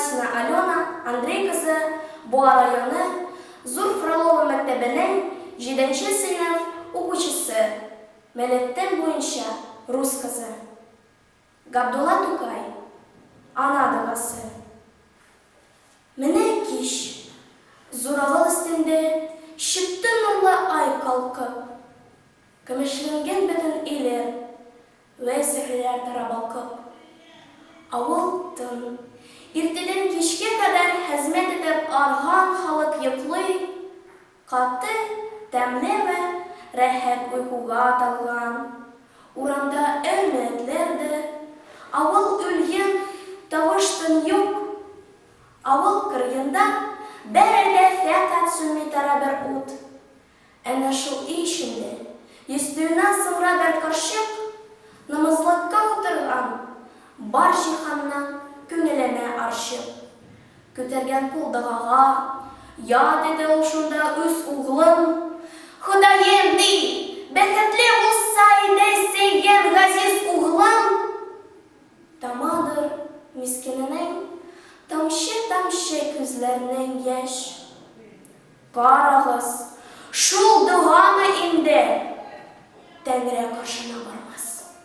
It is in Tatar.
Васина Алена Андрей кызы Буа районы Зур Фролово мәктәбенең җиденче сыйныф укучысы, милләтем буенча рус кызы. Габдулла Тукай. Ана догасы. Менә кич. Зур авыл өстендә чыкты нурлы ай калкып. Көмешләнгән бөтен өйләр вә сәхриләр тора балкып. Авыл тын. Иртәдән кичкә кадәр хезмәт итеп арган халык йоклый, каты, тәмле вә рәхәт уйкуга талган. Урамда өрми этләр дә, авыл үлгән, тавыш-тын юк. Авыл кырыенда бәрелә фәкать сүнми тора бер ут. Әнә шул өй эчендә, йөзтүеннән соңра бер карчык намазлыкка утырган, бар җиһанны күңеленә арчып, күтәргән кул догага, яд итә ул шунда үз углын. Ходаем, ди, бәхетле булса иде сөйгән газиз углым! Тамадыр мискиненең тамчы-тамчы күзләренең яшь. Карагыз, шул догамы инде Тәңре каршына барган?